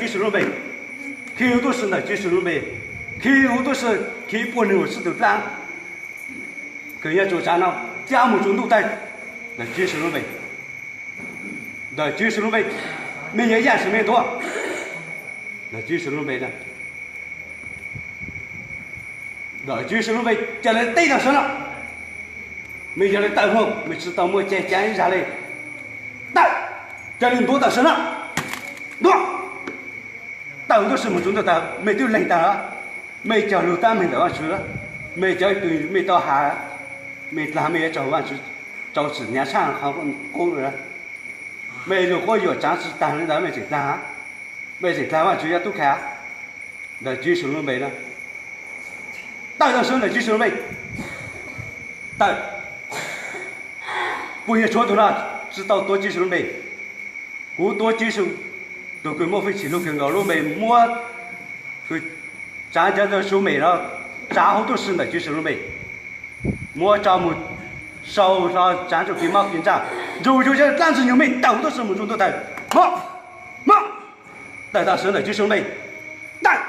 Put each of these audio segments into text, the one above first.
Tswv Yexus lub npe, khi huv tub si ntawm Tswv Yexus lub npe, khi huv tub si, khi puag nws ua sib tw dlaab kws nyob rua tsav no cab moog rua ntuj tawg ntawm Tswv Yexus lub npe. Ntawm Tswv Yexus lub npe, mej yuav yaaj tsi mej tuab ntawm Tswv Yexus lub npe. Ntawm Tswv Yexus lub npe, ca le teb taag sawv no. Mej yog le tawm moog, mej tsi tau muaj cai caav ib zag le. Tawm, ca le ntuav taag sawv no. Ntuav, tawm huv tub si moog rua ntuj tawg, mej twb leeg taag, mej cog lug tab meeg ntawm Vaajtswv, mej cov tug mej tau has, mej dlaag mej yuav raug Vaajtswv rau tsim nyaav tshaaj qhov qub. Mej lug quab yuam tsaav tsi taag le ntawd mej tseem dlaag, mej tseem dlaag Vaajtswv yuav tub khai ntawm Tswv Yexus lub npe na. Tawm taag sawv ntawm Tswv Yexus lub npe. Tawm, puj nyuag tshuav tug no tsi tau tuav Tswv Yexus lub npe. Kuv tuav Tswv Yexus, tug kws muaj fwj chim lug kawg nkaus lub npe, muab kws tsaav cov ntawd su mem no, tsaav huv tub si ntawm Tswv Yexus lub npe, muab tso moog sau hlo tsaav tsoom kis mob kis ntsaaj, nrug yug yawg dlaab ntxwg nyoog mej tawm huv tub si moog rua ntuj tawg. Mob, mob, tawm taag sawv ntawm Tswv Yexus lub npe. Tawm,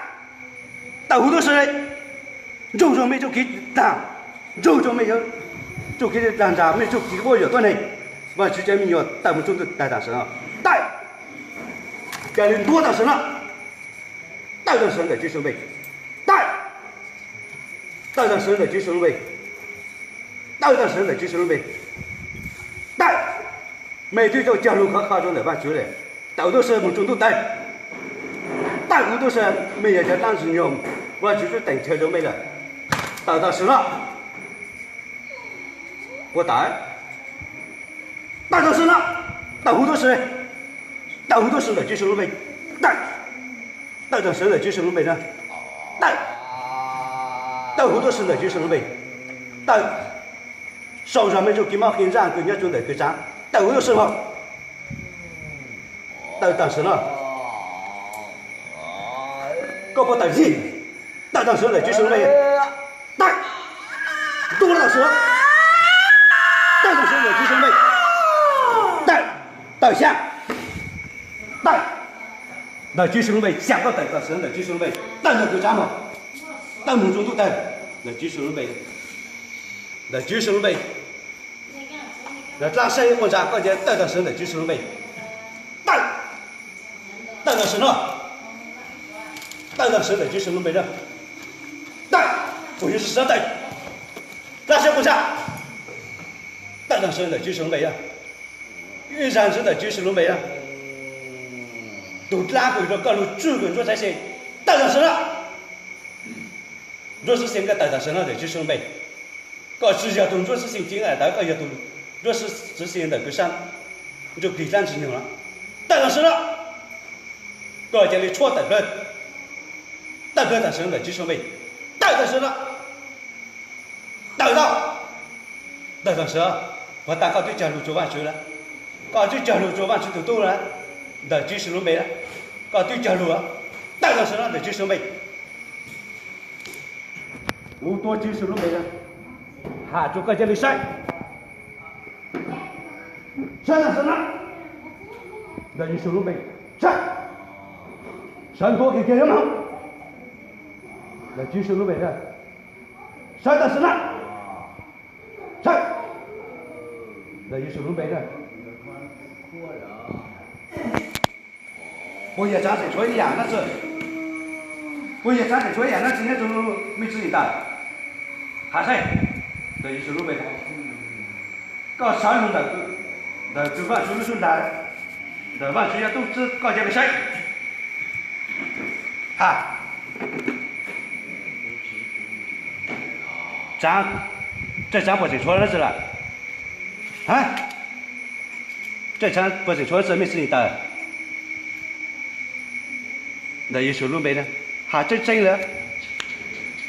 tawm huv tub si, nrug zug mej tsoom kis dlaag, nrug zug mej tsoom kis dlaag nraag, mej tsoom kis quab yuam tuab neeg, Vaajtswv cov me nyuam tawm moog rua ntuj tawg taag sawv no. Tawm, ca le ntuav taag sawv no. Tawm taag sawv ntawm Tswv Yexus lub npe. Tawm, tawm taag sawv ntawm Tswv Yexus lub npe. Tawm taag sawv ntawm Tswv Yexus lub npe. Tawm, mej twb tau cog lug khov kho rua ntawm Vaajtswv le, tawm huv tub si moog rua ntuj tawg. Tawm huv tub si, mej yog cov dlaab ntxwg nyoog, Vaajtswv twb teem chaw rua mej lawm. Tawm taag sawv no. Puab tawm, tawm taag sawv no. Tawm huv tub si, tawm huv tub si ntawm Tswv Yexus lub npe. Tawm, tawm taag sawv ntawm Tswv Yexus lub npe na. Tawm, tawm huv tub si ntawm Tswv Yexus lub npe. Tawm, sau zog mej tsoom kis mob kis ntsaaj kws nyob rua ntawm kws tsaav, tawm huv tub si moog. Tawm taag sawv no. Koj puab tawm yig, tawm taag sawv ntawm Tswv Yexus lub npe. Tawm, ntuav taag sawv no. Tawm taag sawv ntawm Tswv Yexus lub npe. Tawm, tawm xyaa. Tawm, ntawm Tswv Yexus lub npe, xyaa koj tawm taag sawv ntawm Tswv Yexus lub npe. Tawm ntawm kws tsaav moog, tawm moog rua ntuj tawg ntawm Tswv Yexus lub npe. Ntawm Tswv Yexus lub npe. Ntawm dlaab saib quas ntsa koj ca tawm taag sawv ntawm Tswv Yexus lub npe. Tawm, tawm taag sawv no. Tawm taag sawv ntawm Tswv Yexus lub npe na. Tawm, kuv yuav sib sawv tawm. Dlaab saib quas ntsa, tawm taag sawv ntawm Tswv Yexus lub npe na. Ib zag sawv ntawm Tswv Yexus lub npe na. Tug dlaab kws rua koj lug tswj kws ntsuab txhab xyeem, tawm taag sawv no. Ntsuab txhab xyeem koj tawm taag sawv no ntawm Tswv Yexus lub npe. Koj tsi yog tug ntsuab txhab xyeem ceeb lawm, koj yog tug ntsuab txhab xyeem ntawm kws sab ntsuj plig dlaab ntxwg nyoog no. Tawm taag sawv no. Koj ca le tshuab tawm plawg, tawm plawg taag sawv ntawm Tswv Yexus lub npe. Tawm taag sawv no. Tawm tau, tawm taag sawv. Puag ta koj twb cog lug rua Vaajtswv lawm, koj twb cog lug rua Vaajtswv tug tub lawm, ntawm Tswv Yexus lub npe na. Koj twb cog lug, tawm taag sawv no ntawm Tswv Yexus lub npe. Kuv tuav Tswv Yexus lub npe na, has rua koj ca le saib. Saib taag sawv no, ntawm Yexus lub npe. Saib, sawv ntuav kag kiag yuav moog, ntawm Tswv Yexus lub npe. Saib taag sawv no. Saib, ntawm Yexus lub npe. Puas yog tsaav tseem tshuav ib yaam dlaab tsi? Puas yog tsaav tseem tshuav ib yaam dlaab tsi nyob rua mej txwv yim tawm? Has saib, ntawm Yexus lub npe. Koj sawv lug ntawm, ntawm kws Vaajtswv lub xub ntaag, ntawm Vaajtswv yog tub txib koj ca le saib. Ha, tsaav, tej tsaav puas tseem tshuav dlaab tsi lawm? Ha, tej tsaav puas tseem tshuav dlaab tsi mej txwv yim tawm? Ntawm Yexus lub npe na, has tseeb tseeb le,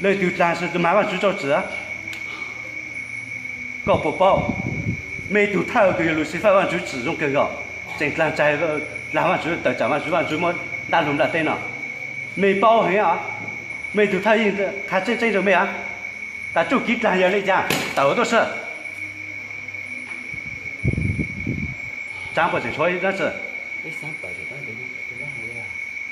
leej twg dlaag tsi mas Vaajtswv rau txim. Koj puas paub, mej tug thawj kws yog Lucifer Vaajtswv tsim zoo kawg nkaus, tseem dlaag txaig, dlaag Vaajtswv tawm tsaam Vaajtswv, Vaajtswv muab nplaj lug nplaj teb no. Mej paub heev os, mej tug thawj yeej qha tseeb tseeb rua mej os. Tas txuj kev dlaag yog le caag? Tawm huv tub si. Tsaav puas tseem tshuav dlaab tsi?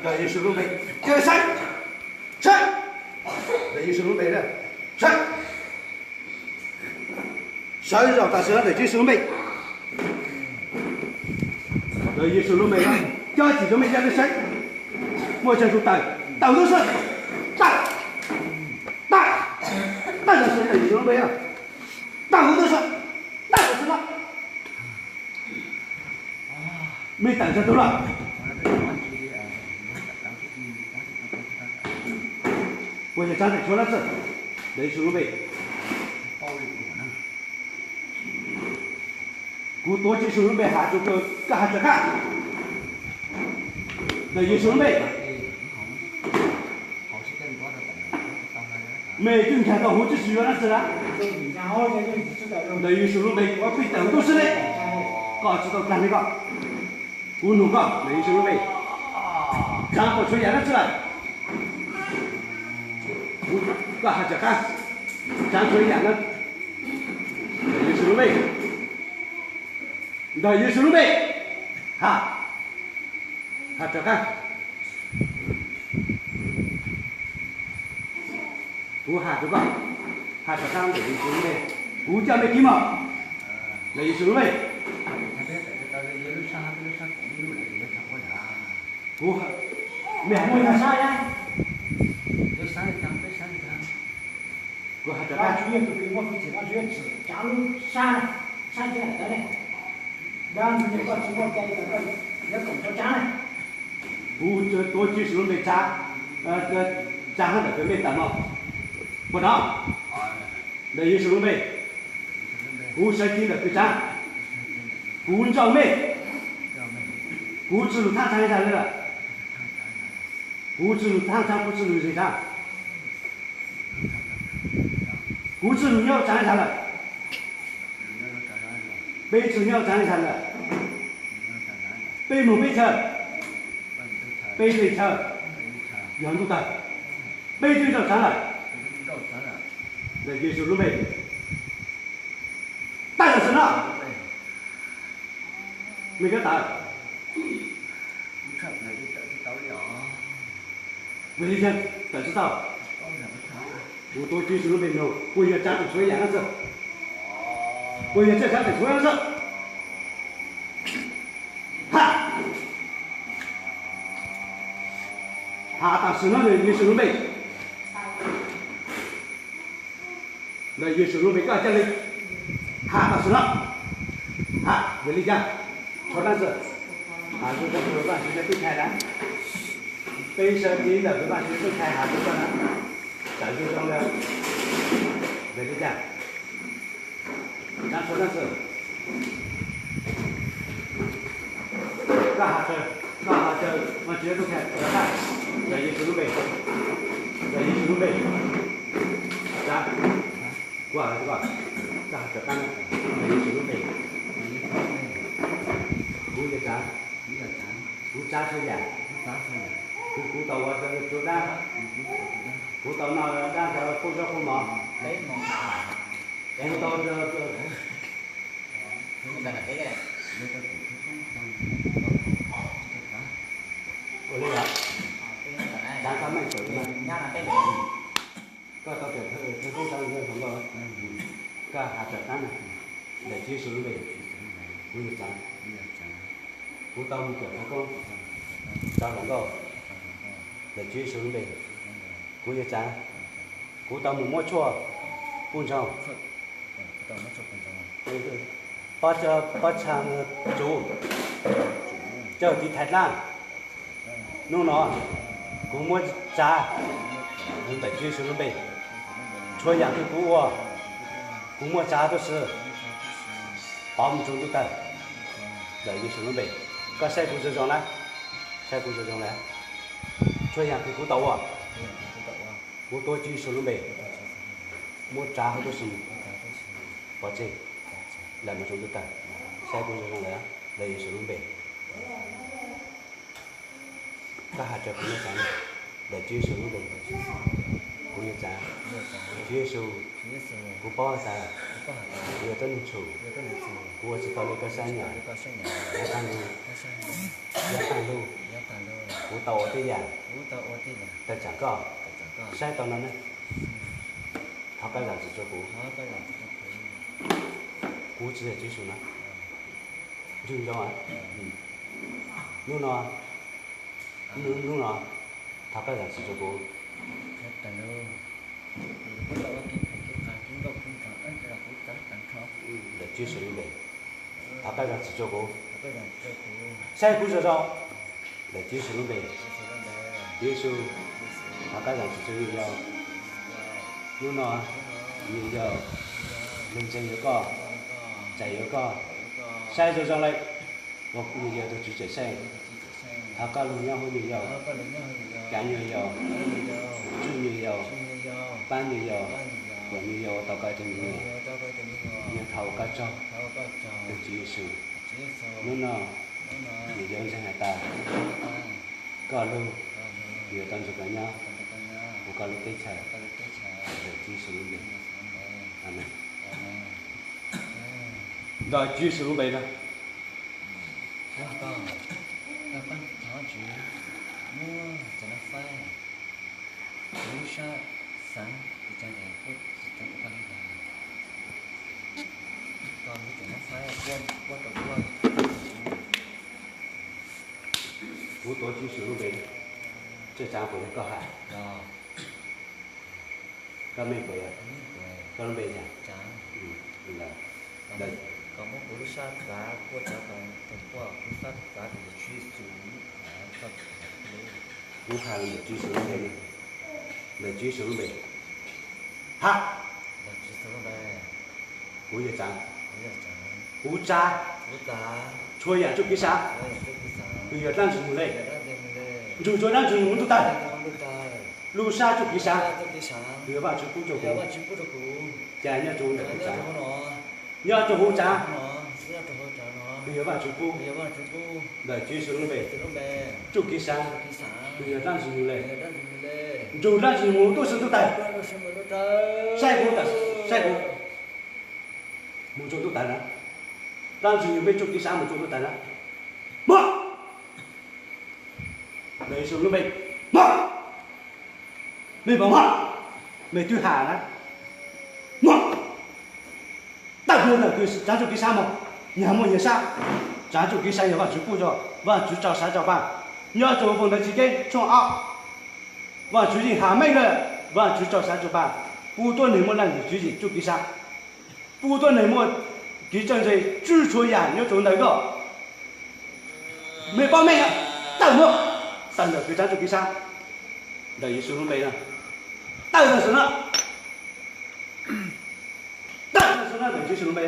Ntawm Yexus lub npe, cia li sawv, sawv. Ntawm Yexus lub npe, sawv. Sawv zaum tam sim no ntawm Yexus lub npe. Ntawm Yexus lub npe, cov tsis cov me cia li sawv. Muaj tsawg tus tawm, tawm tus xwb. Tawm, tawm, tawm tam sim no ntawm Yexus lub npe. Tawm tus xwb, tawm tam sim no. Me tawm tsawg tus lawm? Puas yog tsav ntawm tshuav no xwb? Ntawm Yexus lub npe. Kuv tuav Tswv Yexus lub npe has rua koj, koj has tsawv qab. Ntawm Yexus lub npe. Mej twb nkag tau huv tib si yuav dab tsi lawm? Ntawm Yexus lub npe kuv pib tawm ntuj xwb ne. Koj tsis tau kag li koj. Kuv nug koj ntawm Yexus lub npe, tsav tau txhua yam dab tsi lawm? Koj has tsawv qab, tsav txhua yam na. Ntawm Yexus lub npe, ntawm Yexus lub npe, has, has tsawv qab. Kuv has rua koj, has tsawv qab ntawm Yexus lub npe. Kuv coj mej kib mog ntawm Yexus lub npe. Kuv, mej has muaj ib tag sab, kuv has tsawv qab. Kuv tuav Tswv Yexus lub npe tsav, tsav hab ntawm kws mej tawm no. Puas hnov? Ntawm Yexus lub npe, kuv sawv cev ntawm kws tsav. Kuv nrauj mej. Kuv tsi lug thaaj tsav ib zag le lawm. Kuv tsi lug thaaj tsav, kuv tsi lug zes tsav. Kuv tsi lug nyob tsav ib zag lawm. Peb tsi nyob tsav ib zag lawm. Peb moog peb chaw, peb le chaw yog ntuj tawg. Peb twb nrauj tsav lawm. Ntawm Yexus lub npe, tawm tam sim no. Mej kab tawm. Vim le caag tawm tsi tau? Kuv tuav Tswv Yexus lub npe nug, puas yog tsav tau txhua yam no xwb? Puas yog tsav tau txhua yam no xwb? Ha, has tam sim no ntawm Yexus lub npe. Ntawm Yexus lub npe koj ca le has tam sim no. Ha, vim le caag? Tshuav dlaab tsi? Has rua koj, Vaajtswv tub thais na. Peb sawv cev ntawm Vaajtswv tub thais has rua koj na. Tawm zoo zoo le, vim le caag? Tshuav dlaab tsi? Koj has tsawv, koj has tsawv Vaajtswv tub thais, ntawm Yexus lub npe, ntawm Yexus lub npe. Tsav, kuv has rua koj, koj has tsawv qab, ntawm Yexus lub npe. Kuv yog tsav, kuv tsav txhua yam, kuv, kuv tau ua tsua dab, kuv tau noj dab, tau khaub zaub khaub mov, kuv tau, kuv tau, kuv tau, kuv tau, kuv tau, kuv tau, kuv tau, kuv tau, kuv tau, Ua li, tsav koj meej tawm na. Koj tau tawm thawj koob tsav hluas nkauj, koj has tawm qab na. Ntawm Tswv Yexus lub npe, kuv yuav tsav. Kuv tau mus kawm thawj koob tsav hluas nkauj. Ntawm Tswv Yexus lub npe, kuv yuav tsav. Kuv tau mus muab tshuaj pub ntsaug. Pob tsha tsuv, cawj tiv thaiv dlaab. Hnub no kuv muab tsav ntawm Tswv Yexus lub npe. Txhua yaam twg kuv ua, kuv muab tsav tuab si, pov mus tsaug ntuj tawg ntawm Yexus lub npe. Koj saib kuv zoo zoo na, saib kuv zoo zoo na. Txhua yaam twg kuv tau ua, kuv tuav Tswv Yexus lub npe, muab tsav hauv tuab si, pov tseg, lawm mus tsaug ntuj tawg. Saib kuv zoo zoo lawm, ntawm Yexus lub npe. Koj has rua kuv yuav tsav, ntawm Tswv Yexus lub npe, kuv yuav tsav. Tswv Yexus, kuv paub has tas kuv yog tuab neeg txhum, kuv ua tsi tau le koj sab nyam, yav taag lug, yav taag lug, kuv tau ua tej yaam tawm tsaam koj, saib tau no na. Thov koj zaam txim rua kuv. Kuv tsi yog Tswv Yexus na. Ntsug yau, hnub no, hnub no, thov koj zaam txim rua kuv. Ntawm Tswv Yexus lub npe, thov koj zaam txim rua kuv. Saib kuv zoo zoo, ntawm Tswv Yexus lub npe. Tswv Yexus, thov koj zaam txim rua yawg yau. Hnub no, yawg yau, lug ntseeg yuav koj, txais yuav koj, saib zoo zoo le, ua yawg yau tug Tswv Cawm Seej. Thov koj lug nyob huv yawg yau, kav yawg yau, tswj yawg yau, paab yawg yau, kom yawg yau tau koj tug me nyuam. Yawg thov ua koj tsaug, tug Tswv Yexus. Hnub no, yawg yau ntseeg has tas koj lug, yawg tau nrug koj nyob huv koj lub teb chaws, ntawm Tswv Yexus lub npe. Amees. Ntawm Tswv Yexus lub npe na. Kuv tuav Tswv Yexus lub npe, tsi tsav kuas yog koj has. Koj meej puas yog? Koj lub npe yog? Kuv has ntawm Tswv Yexus lub npe, ntawm Tswv Yexus lub npe, ha, kuv yuav tsav, kuv tsav txhua yaam tsuj kev sab kws yog dlaab ntxwg nyoog le, nrug rua dlaab ntxwg nyoog ntuj tawg, lub sab tsuj kev sab kws yog Vaajtswv pub rua kuv, ca nyob rua huv tsav, nyob rua huv tsav kws yog Vaajtswv pub, ntawm Tswv Yexus lub npe, tsuj kev sab kws yog dlaab ntxwg nyoog le, nrug dlaab ntxwg nyoog moog tuaj si ntuj tawg. Saib kuv, saib kuv, moog rua ntuj tawg na, dlaab ntxwg nyoog mej tsuj kev sab moog rua ntuj tawg na, moog. Ntawm Yexus lub npe, moog. Mej puas moog? Mej twb has na, moog. Tawm plawg ntawm kws tsaav tsuj kev sab moog, nyag muaj nyag sab. Tsaav tsuj kev sab yog Vaajtswv pub rua, Vaajtswv rau sab rau paaj. Nyob rua Voos Ntawv Tsi Keeb tshooj ob, Vaajtswv yeej has meej lawm, Vaajtswv rau sab rua paaj, pub tuab neeg muaj leej twg tswv yim tsuj kev sab, pub tuab neeg muaj kev txawj ntse tswj txhua yaam nyob rua ntawm nkoj. Mej paub meej, tawm moog, tawm ntawm kws tsaav tsuj kev sab, ntawm Yexus lub npe na, tawm ntawm xwm na, tawm ntawm xwm na, ntawm Yexus lub npe,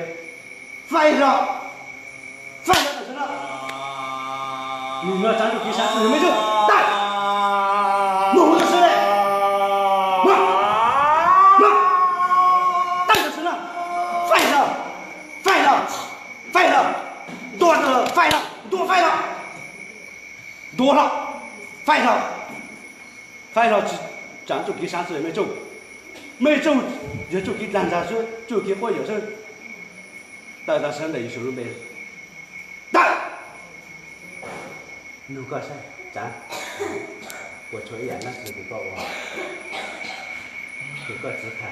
faib hlo, faib hlo ntawm xwm na. Nwg yog tsaav tsuj kev sab txwj nwg mej txwj tawm, moog huv txuj si le, moog, moog, tawm ntawm xwm na, faib hlo, faib hlo, faib hlo, ntuag, faib hlo, ntuag, faib hlo, ntuag hlo, faib hlo, faib hlo, tsaav tsuj kev sab txwj mej txuj, mej txuj yog tsuj kev dlaag ntxag xwb, tsuj kev quab yawm xwb. Tawm ntawm xwm ntawm Yexus lub npe, tawm. Nug koj saib, tsaav, Puas tshuav ib yam nab txwv kuv koj ua, kuv koj txiv qha?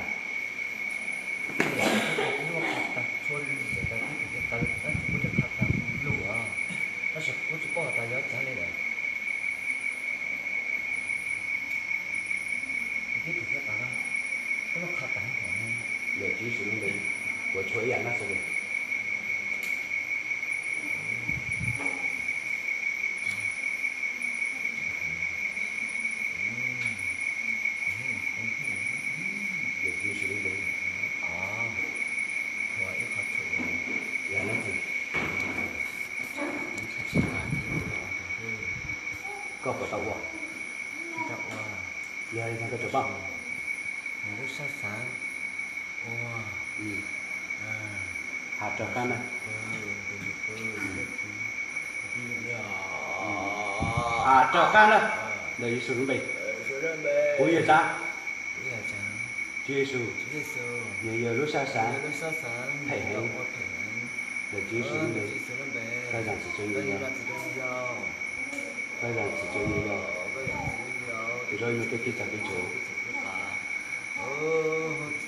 Tab sis kuv tsis paub tas yuav cas li lawm. Yawm Tswv Yexus lub npe, puas tshuav ib yam nab txwv li? Yawm Tswv Yexus lub npe, ib yam nab txwv. Koj puas tau ua? Yog li no koj tsuas paub. Has rov qab na. Has rov qab na. Ntawm Yexus lub npe, kuv yog Tsav. Tswv Yexus, nws yog lub sab xav phem heev. Ntawm Tswv Yexus lub npe, koj zam txim rau nws yau, koj zam txim rau nws yau, tus zaub nug tej kev txom kev txhum.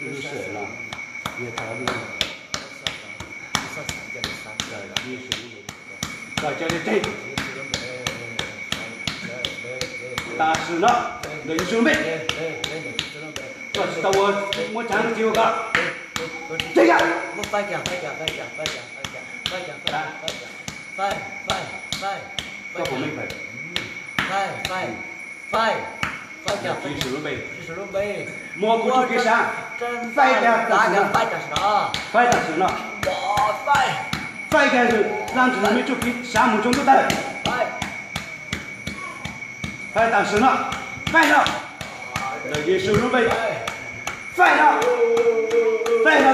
Lub sij hawm no, yog thaum lub, Tswv Yexus lub npe, koj coj tseg. Tam sim no, ntawm Yexus lub npe, koj tsis tau ua, muab Tsav lub txiv ua koj. Tseg kiag. Koj puas meej pem? Ntawm Tswv Yexus lub npe, muab kuv txoj kev sav faib kiag tam sim no. Faib tam sim no. Faib kiag, zam txim rau mej txoj kev sav mus rau ntuj tawg. Faib tam sim no. Faib no. Ntawm Yexus lub npe, faib no. Faib no.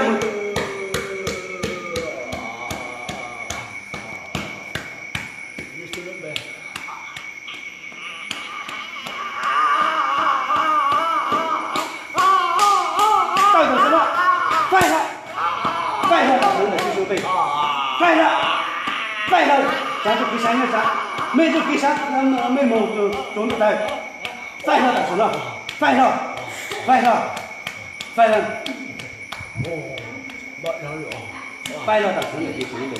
Tawm tam sim no. Faib hlo. Faib hlo tam sim no ntawm Tswv Yexus lub npe. Faib hlo. Faib hlo. Tsav txoj kev sav nyob Tsav, mej txoj kev sav mej mus rau ntuj tawg. Faib hlo tam sim no. Faib hlo. Faib hlo. Faib hlo. Faib hlo tam sim no ntawm Tswv Yexus lub npe.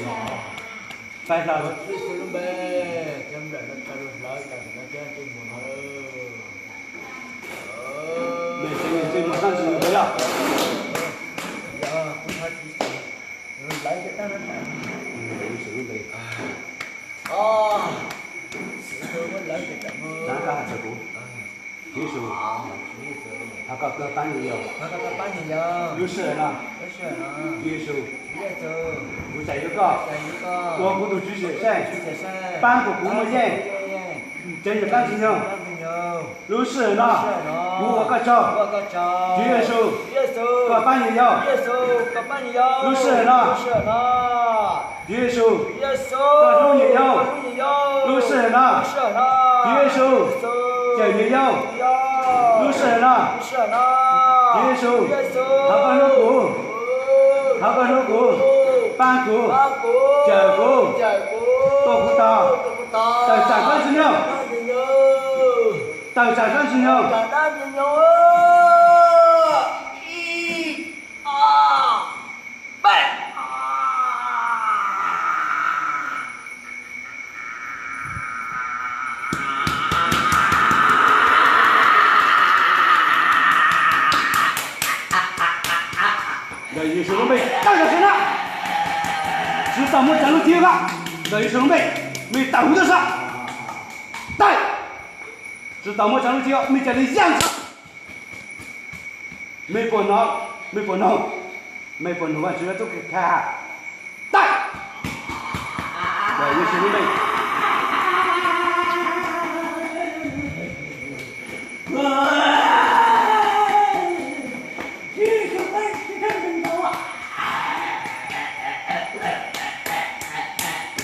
Faib hlo. Mej tsev neeg tsev muag sab ntsis mus yog. Tsav koj has rau kuv. Tswv Yexus, thov koj pab nyuam yaus. Lub sij hawm no, Tswv Yexus, kuv txais yuav koj ua kuv tus Tswv Cawmseej, pab kom kuv muaj yeej, tsev neeg qab ntxwg nyoog. Lub sij hawm no, kuv ua koj tsaug. Tswv Yexus, koj pab nyuam yaus. Lub sij hawm no, Tswv Yexus, koj hlub nyuam yaus. Lub sij hawm no, Tswv Yexus, cawm nyuam yaus. Lub sij hawm no, Tswv Yexus, thov koj hlub kuv, thov koj hlub kuv, pab kuv, cawm kuv, tuaj kuv tog, tawm tsam koj ntxwg nyoog, tawm tsam koj ntxwg nyoog. Ntawm Yexus lub npe, tawm tam sim no. Tsis tau muab Tsav lub txiv koj. Ntawm Yexus lub npe, mej tawm huv tuaj saib. Tawm. Tsis tau muab Tsav lub txiv, mej cia li yaaj saib. Mej puas hnov, mej puas noog, mej puas noog Vajtswv txoj kev kha? Tawm. Ntawm Yexus lub npe.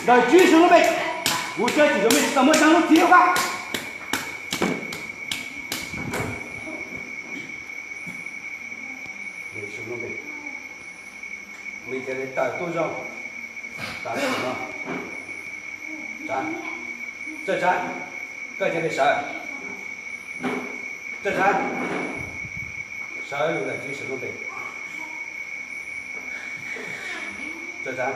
Ntawm Tswv Yexus lub npe, kuv tshwj xeeb rau mej tsis tau muab Tsav lub txiv koj. Yexus lub npe, mej cia li tawm tuaj zoo. Tawm no. Txawj Tsav, koj cia li sawv. Txawj tsav, sawv lug ntawm Tswv Yexus lub npe. Txawj tsav.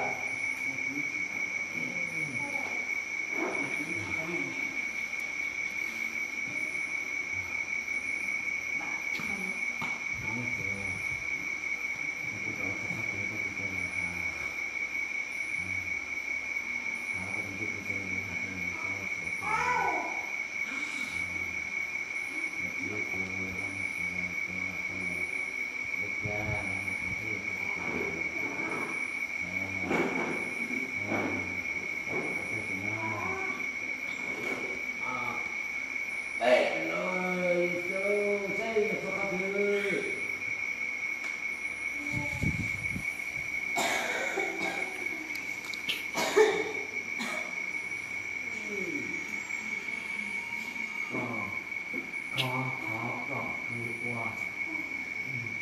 Koj thov kom kuv ua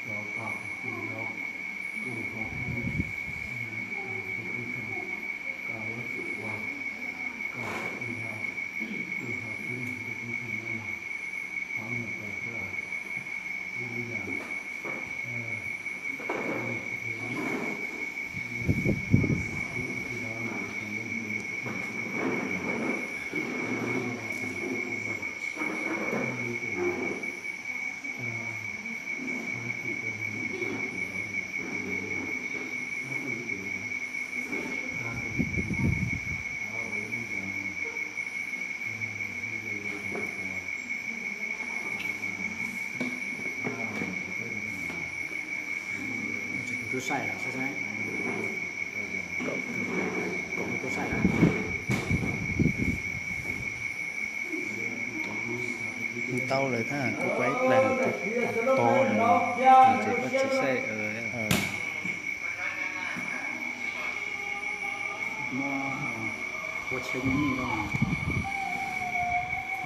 rau koj tus tub, kuv thov tus tub, koj yuav tsum ua, koj ua ib yam, kuv thov tus tub, thov nws kom koj ua ib yam. Tub saib, tub saib. Tau lawm thiab, kuv kuaj ib plag kuv tod lawm, ces koj tsis saib.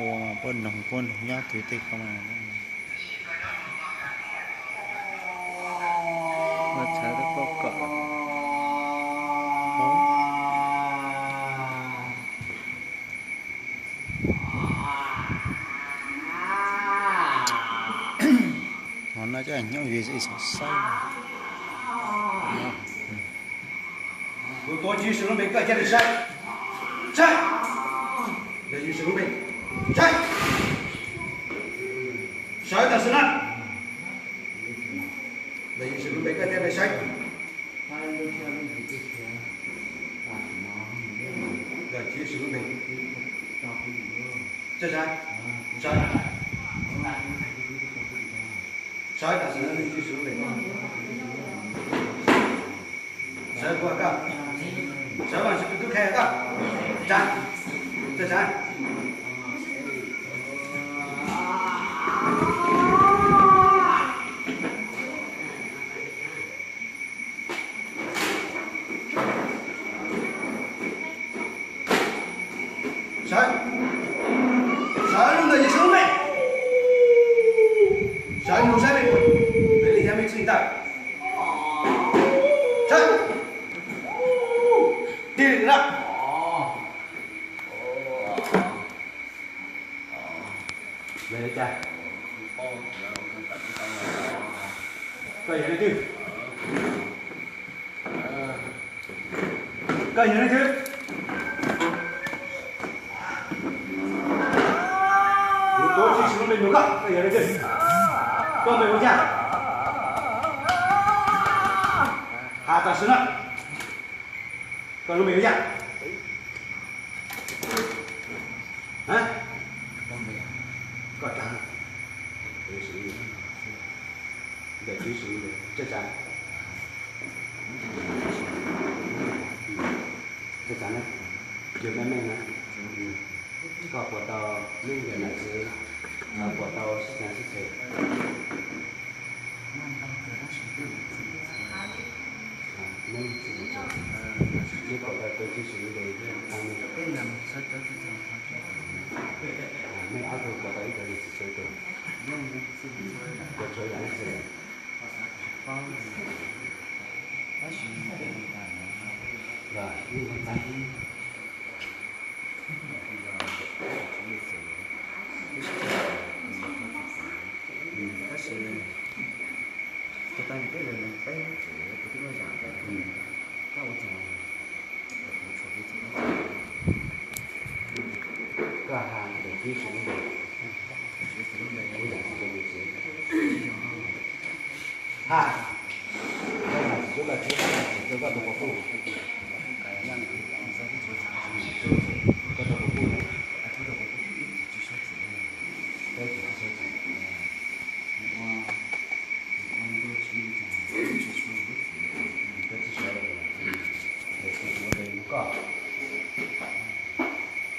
Ua mas puab noog, puab noog nyob twg tej ko mas. Ua tshawv rau koj kom. Hov no coj nyob vim xov saib. Kuv tuav Tswv Yexus lub npe koj cia li saib. Saib. Ntawm Yexus lub npe. Saib. Sawv tam sim no. Ntawm Yexus lub npe koj cia li saib. Ntawm Tswv Yexus lub npe. Saib, saib. Sawv. Sawv tam sim no ntawm Tswv Yexus lub npe. Sawv puag koj. Sawv mas sawv tus tub khai koj. Tsav. Txawj tsav. Sawv. Sawv lug ntawm Yexus lub npe. Sawv lug saib mej puas pem li thiab mej txij tawm. Sawv. Tig lawm. Yog li cas? Koj yog leej twg? Koj yog leej twg? Kuv tuav Tswv Yexus lub npe nug koj, koj yog leej twg? Koj npe ua cas? Has tam sim no. Koj lub npe ua cas? Koj tsav. Ntawm Tswv Yexus, tsav tsav. Tsav tsav na, yog mej mej na, koj puas tau lub yam nam txiv, puas tau sib cav sib ceg? Neb puas tau tuav Tswv Yexus lub npe tag? Mej ob tug puas tau ib cov yam txiv tsawv tus? Puas tshuav yam leej twg? Los ib leeg tag. Tus tau peb los peb tsev tus tij Nuj Zam ntawd, koj ua tsaug, kuv tshuav kuv txiv koj ha tus tib Xws Lub Npe, kuv yam tsis rau tus tsev ha, koj ha tsis rau koj tsev, koj tau quas puj, koj tau quas puj, peb tsis tau tsev. Koj tsis sawv los, tus ua ntej mus koj,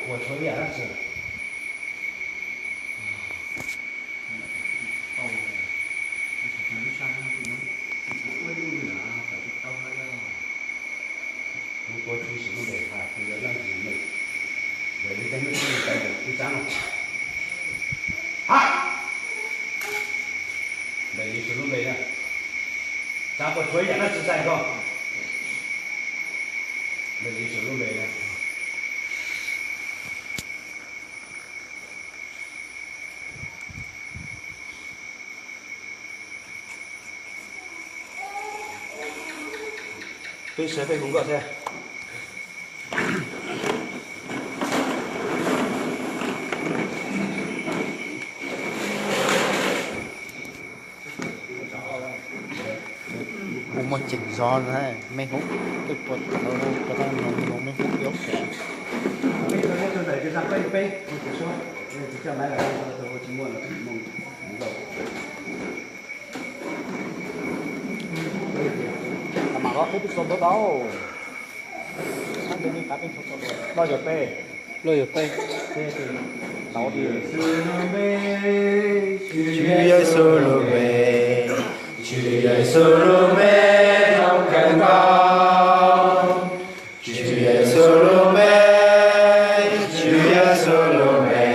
ua txhua yam dab tsi. Kuv tua tib Xws Lub Npe, ha, kuv yuav leej twg ne? Yog li tej nej txhob mus tau tus tib tsaab no. Ha! Npe Yexus lub npe na. Tsav puas tshuav ib yam dab tsi ntxaij koj? Npe Yexus lub npe na. Peb saib peb hu nkauj thiab. Kuv muaj ceem zog na, mej hu, peb puas tau, puas tau noog mej hu ib ob. Mam los peb tug tau, loj yog peb, loj yog peb. Tswv Yexus lub npe, Tswv Yexus lub npe zoo kawg nkaus. Tswv Yexus lub npe, Tswv Yexus lub npe,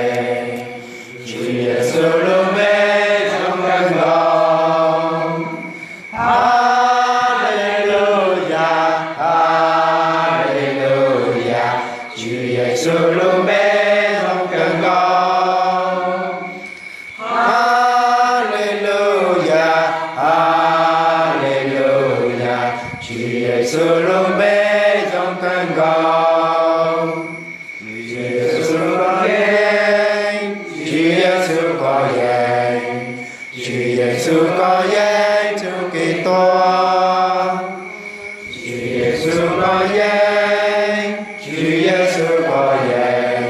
Tswv Yexus lub npe zoo kawg nkaus. Haleluyas, Haleluyas, Tswv Yexus lub npe zoo kawg nkaus. Haleluyas, Haleluyas, Tswv Yexus lub npe zoo kawg nkaus. Tswv Yexus koj yeej, Tswv Yexus koj yeej, Tswv Yexus koj yeej txuj kev tuag. Tswv Yexus koj yeej, Tswv Yexus koj yeej,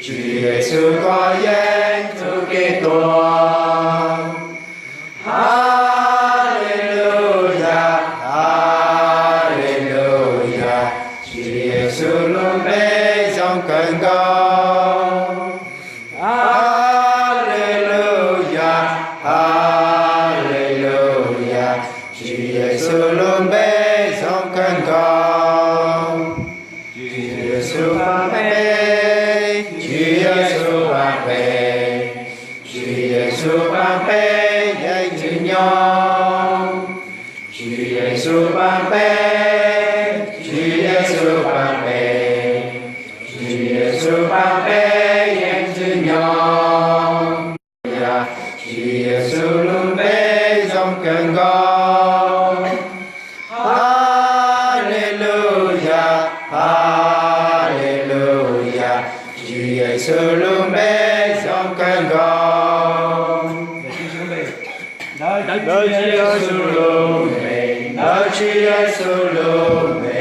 Tswv Yexus koj yeej txuj kev tuag. Haleluyas, Haleluyas, Tswv Yexus lub npe zoo kawg nkaus. Haleluyas, Haleluyas, Tswv Yexus lub npe zoo kawg nkaus. Tswv Yexus paab peb, Tswv Yexus paab peb, Tswv Yexus paab peb yeej tsim nyog. Tswv Yexus paab peb, Tswv Yexus paab peb, Tswv Yexus paab peb yeej tsim nyog. Tswv Yexus lub npe zoo kawg nkaus. Haleluyas, Haleluyas, Tswv Yexus lub npe zoo kawg nkaus. Ntawm Tswv Yexus lub npe, ntawm Tswv Yexus lub npe,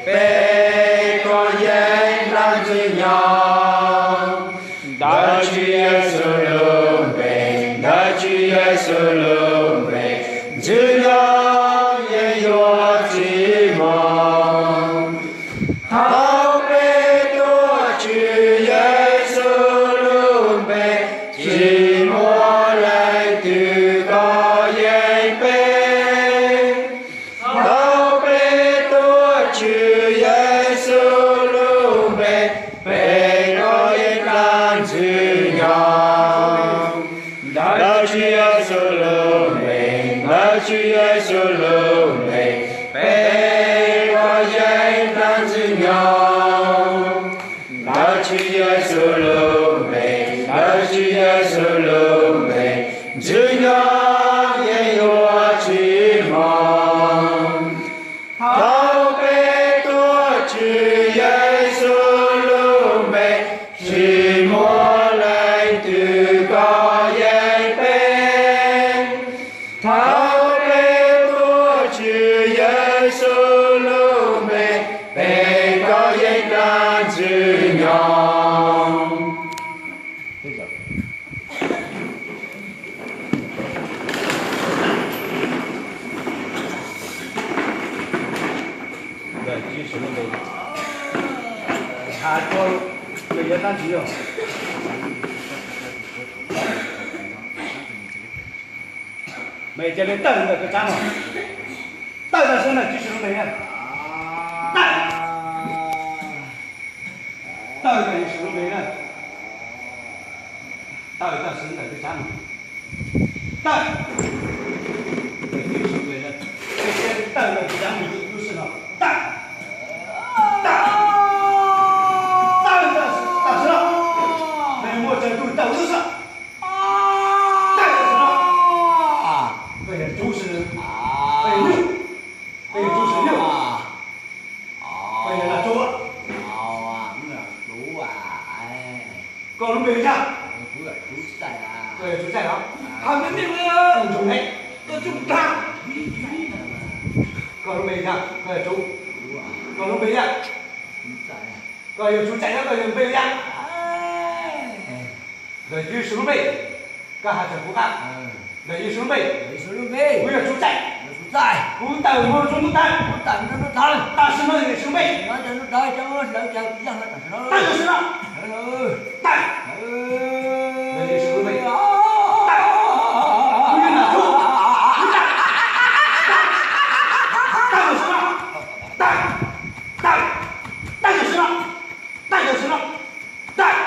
peb koj yeej nrag ntxwg nyoog. Ntawm Tswv Yexus lub npe, ntawm Tswv Yexus lub npe, ntxwg nyoog yeej yuav txij moog. Thaum peb tuav Tswv Yexus lub npe, tsis muaj leej twg kov yeej peb. Thaum peb tuav Tswv Yexus lub npe, peb koj yeej nrag ntxwg nyoog. Ntawm Tswv Yexus lub npe, ntawm Tswv Yexus lub npe, peb koj yeej nrag ntxwg nyoog. Ntawm Tswv Yexus lub npe, ntawm Tswv Yexus lub npe, ntxwg nyoog Koj yeej peb, thaum peb tuav Tswv Yexus lub npe, peb koj yeej rov ntxwg nyoog. Mej ca le tawg ntawm koj tsab no, tawg tag sab ntawm Tswv Yexus lub npe na, tawg, tawg ntawm Yexus lub npe na, tawg tag sab ntawm koj tsab no, tawg ntawm Yexus lub npe na, mej ca le tawg ntawm koj tsab no lub sij no, tawg, tawg, tawg tag sab no, mej muaj tsawg tus tawg lub sij. Tawg tag sab no, koj yog Tswv Yexus, koj yog Ntuj, koj yog Tswv Yexus Ntuj, koj yog Ntuj Tswv, koj lub npe li cas? Koj yog Tswv Tsaij los? Hais meej meej li, ntsoov ne, koj tsis dag. Koj lub npe li cas? Koj yog Tswv, koj lub npe li cas? Koj yog Tswv Tsaij los koj yog npe li cas? Ntawm Yexus lub npe, koj hais rau kuv qab. Ntawm Yexus lub npe, kuv yog Tswv Tsaij, kuv tawm mus rau ntuj teb, tag sim no Yexus lub npe, tawm sim no, tawm, ntawm Yexus lub npe, tawm, kuv yog Ntuj, kuv tawm, tawm sim no, tawm, tawm, tawm sim no, tawm sim no, tawm,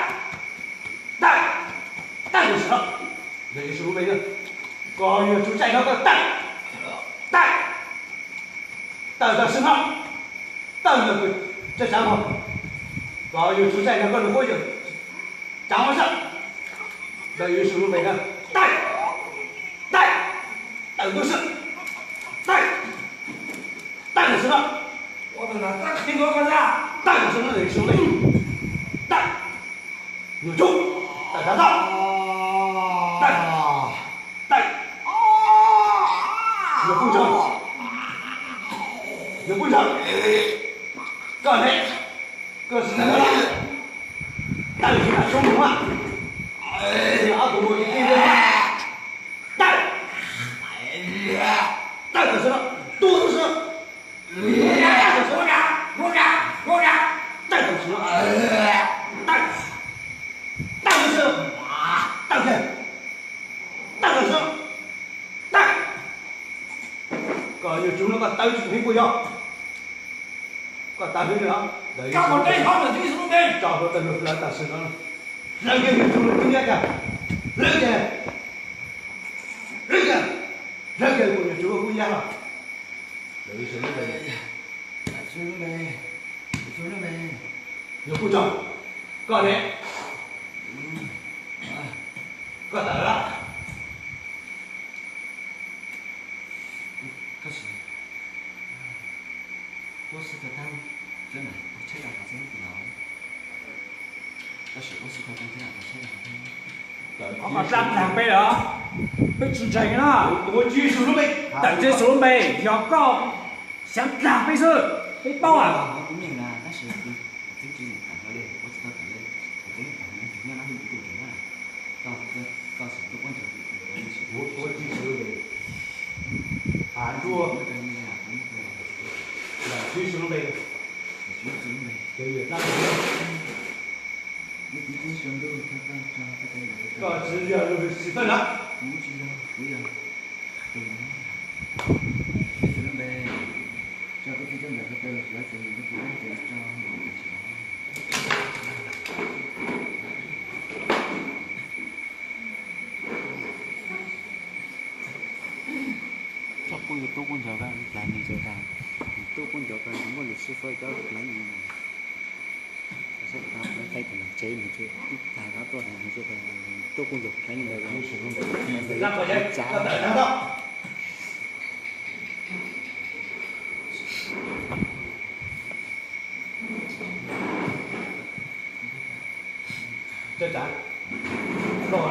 tawm, tawm sim no. Ntawm Yexus lub npe, koj yog Tswv Tsaij no koj tawm, tawm, tawm tag sim no, tawm ntawm kuv tsab tsaav no, koj yog Tswv Tsaij no koj lub qub yog tsaav no xwb. Ntawm Yexus lub npe na, tawm, tawm, tawm ntuj xwb, tawm, tawm ntawm xwb no, tawm ntawm xwb no, ntawm Yexus lub npe, tawm, nyuam tub, tawm rov toj, tawm, tawm, nyuam pub ntsaug, nyuam pub ntsaug, koj ne, koj tsis tawm los, tawm tsis tawm soob mus mas, ob tug mus tij tij, tawm, tawm tawm xwb no, tu xwb no, tawm tawm xwb no, tawm, tawm xwb, tawm, tawm tawm xwb, tawm. Koj yog Tswv no koj tawv tsis heev puas yog? Koj tawv heev los? Tso hlo tawm lub hlawv tam sim no, hlawv kiag yog Tswv lub kub nyab kiag, hlawv kiag, hlawv kiag, hlawv kiag kuv yog Tswv lub kub nyab los. Yog kuj tso, koj ne, koj tawv los? Qhov ko dlaab dlaag peb los? Peb tsis ntseeg na. Tawm Tswv Yexus lub npe, yog koj xyaav dlaag peb xwb, peb paub a. Ua tsis tau, ntawm Tswv Yexus lub npe, koj tsis yog lug xim faj na. Tub kuj ncaus, tub kuj ncaus, muaj lus sib fab cov pleev. Tub kuj ncaus pleev ntawd, tsav. Tso tsav, koj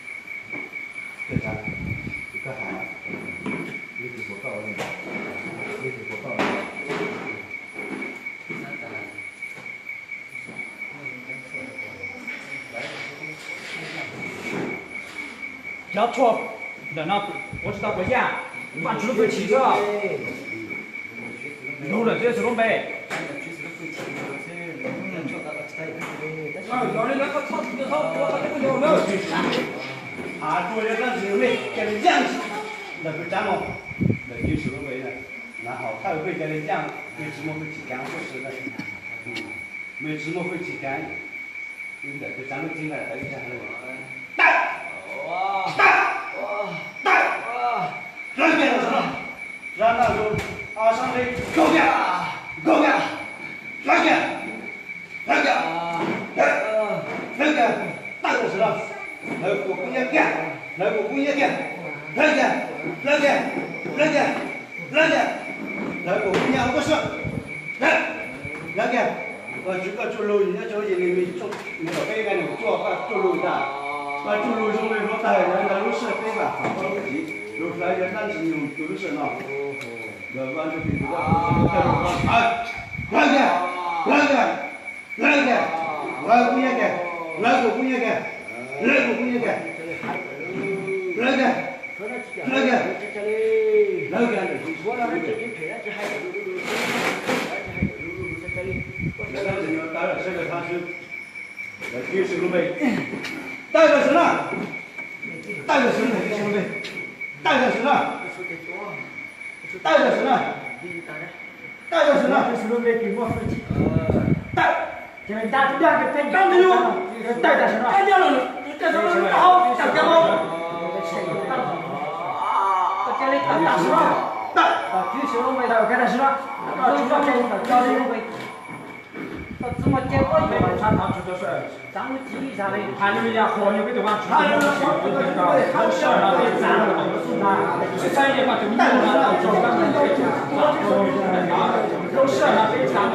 Koj hais, leej twg puas koj ua li ntawd, leej twg puas koj ua li ntawd. Cov tshuaj ntawm no ua tsis tau quav yaj, Vajtswv lub hwj chim xwb. Nrug ntawm Tswv Yexus lub npe. Av tuag yog dlaab tsi, mej ca le yaaj ntawm kuv tsaab mog, ntawm Tswv Yexus lub npe na, nav haus thawj mej ca le yaaj, mej tsi muaj hwj chim kaav tuab si na, mej tsi muaj hwj chim kaav. Ntawm kuv tsaab lub txib na tawm ib zag le, tawm, tawm, tawm, hlawv kiag los sawv no, zaj naj zus, ob sab nqe, nkaug kiag, nkaug kiag, hlawv kiag, hlawv kiag, hlawv kiag, tawm los sawv no, hlawv kuas kub nyab kiag, hlawv kuas kub nyab kiag, hlawv kiag, hlawv kiag, hlawv kiag, hlawv kiag, hlawv kuas kub nyab ua tuab si, hlawv, hlawv kiag. Koj tswj, koj tswj lug nyob rau yim li me tsoom, me tom peb nqe nees nkaum cuaj, koj tswj lug tas, koj tswj lug zoo li hluav taws ntawd ntawd lub sij hawm peb vam khom koj lub hwj chim lug hlawv cov dlaab ntxwg nyoog tus lub sij hawm no. Ntawm Vaj Ntsuj Plig tus dab, hlawv kiag, hlawv kiag, hlawv kiag, hlawv kuas kub nyab kiag, hlawv kuas kub nyab kiag, hlawv kuas kub nyab kiag, hlawv kiag, hlawv kiag, hlawv kiag ntawm Tswv Yexus lub npe. Cov dlaab ntxwg nyoog tawv lawm sawv daws thaab xwb. Ntawm Tswv Yexus lub npe, tawm los sawv no, tawm los sawv no, tawm los sawv no, tawm los sawv no, tawm los sawv no, tawm, tawm, tawm, tawm, tawm, tawm, tawm,